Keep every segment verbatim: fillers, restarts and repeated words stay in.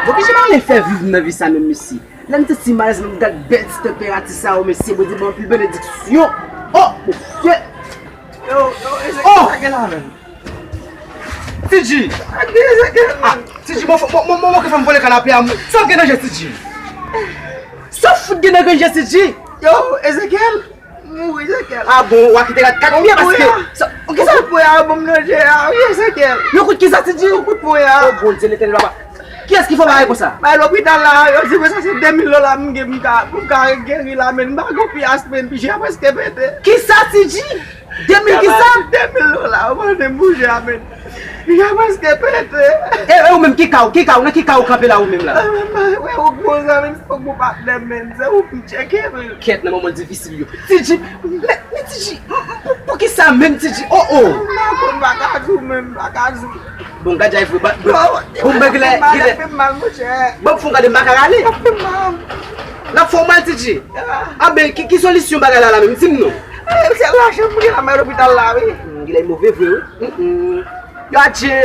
Bon, kijan m ale fè viv nan vi sa menm, mesye? Lè m santi malèz, m gad bèl ti tanperati sa, o mesye, Bondye ban anpil benediksyon. Oh, mesye! Yo, yo, Ezekiel, sa gen la menm? T G! Sa gen Ezekiel, ah, menm? T G, mwen, mwen, mwen, mwen, mwen fè m vole kanape a, mwen. Sa gen nan je T G? Sa fout gen nan je T G? Yo, Ezekiel! Mouri, Ezekiel. Ah bon, w a kite kat kat pye paske. Sa, ok, sa. Kout pwen a, bon, nan je a, wi, Ezekiel. Yo kout kisa, T G? Kout pwen a. Oh, Bondye, Letènèl, papa. Kiyès ki fè bagay konsa? Bay lopital la, yo di mwen sa se de mil dola m gen pou m ka, pou m ka geri la, men m pa gon pyas, men je a prèske pete. Kisa, T G? De mil kisa? De mil dola, yo mande m pou je a, men je a prèske pete. E, e ou menm, ki ka w, ki ka w, nan ki ka w kanpe la ou menm la? Ah, men, men, wè, ou gwo zanmi m, se ou gwo patnè m, men se ou pou m tcheke, men. Kèt, nan moman difisil yo. T G, men, men T G, m, m, pou, poukisa menm T G? Oh, oh. M pa konn, m pa ka di w menm, m pa ka di w. Bon, gad jan l fè, ba, bon, bon, men genlè, genlè. Fè m mal, monchè. Bon, fè w gade, m pa ka rale. Fè m mal. L ap fè w mal, T G. Ah. Ah ben, ki, ki solisyon bagay la, la menm? Di m non. Eh, se lajan m gen la, m al lopital la, wi. Hmm, genlè move vre, wi. Hmm, hmm. Yo, adje.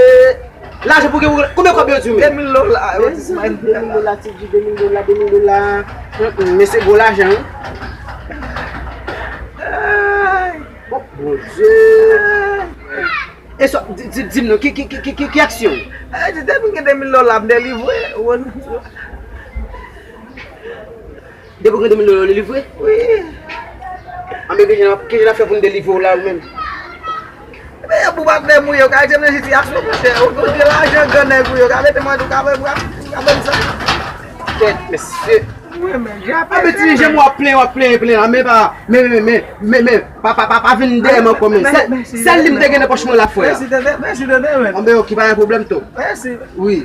Lajan pou gen, konbyen kòb yo di w menm? De mil dola, yo di de mil dola, T G, de mil dola, de mil dola. Hmm, hmm, men se gwo lajan, wi. Ay. Oh, Bondye. E sa, di, di, di m non, ki, ki, ki, ki, ki, ki aksyon? Eh, di depi m gen de mil dola, m delivre. Ou konn? Depi w gen de mil dola, w delivre? Wi. Anben, kijan, kijan n ap fè pou n delivre w la, ou menm? Ebyen, pou patnè m, wi, yo ka di m nan sitiyasyon, monchè. Ou, ou gen lajan, gran nèg, wi, yo ka mete mwen, ou ka, ou ka, ou ka ban m sa. Kèt, mesye. Mwen menm, j ap... Ah, men ti jen, w ap plenyen, w ap plenyen, plenyen la, men pa, men, men, men, men, men, pa, pa, pa, pa vin dèyè m ankò, men. Sèl, sèl li m te gen nan pòch mwen la, frè. Mèsi, tande, mèsi, tande, men. Anben, ok, pa gen pwoblèm, tou. Mèsi. Wi.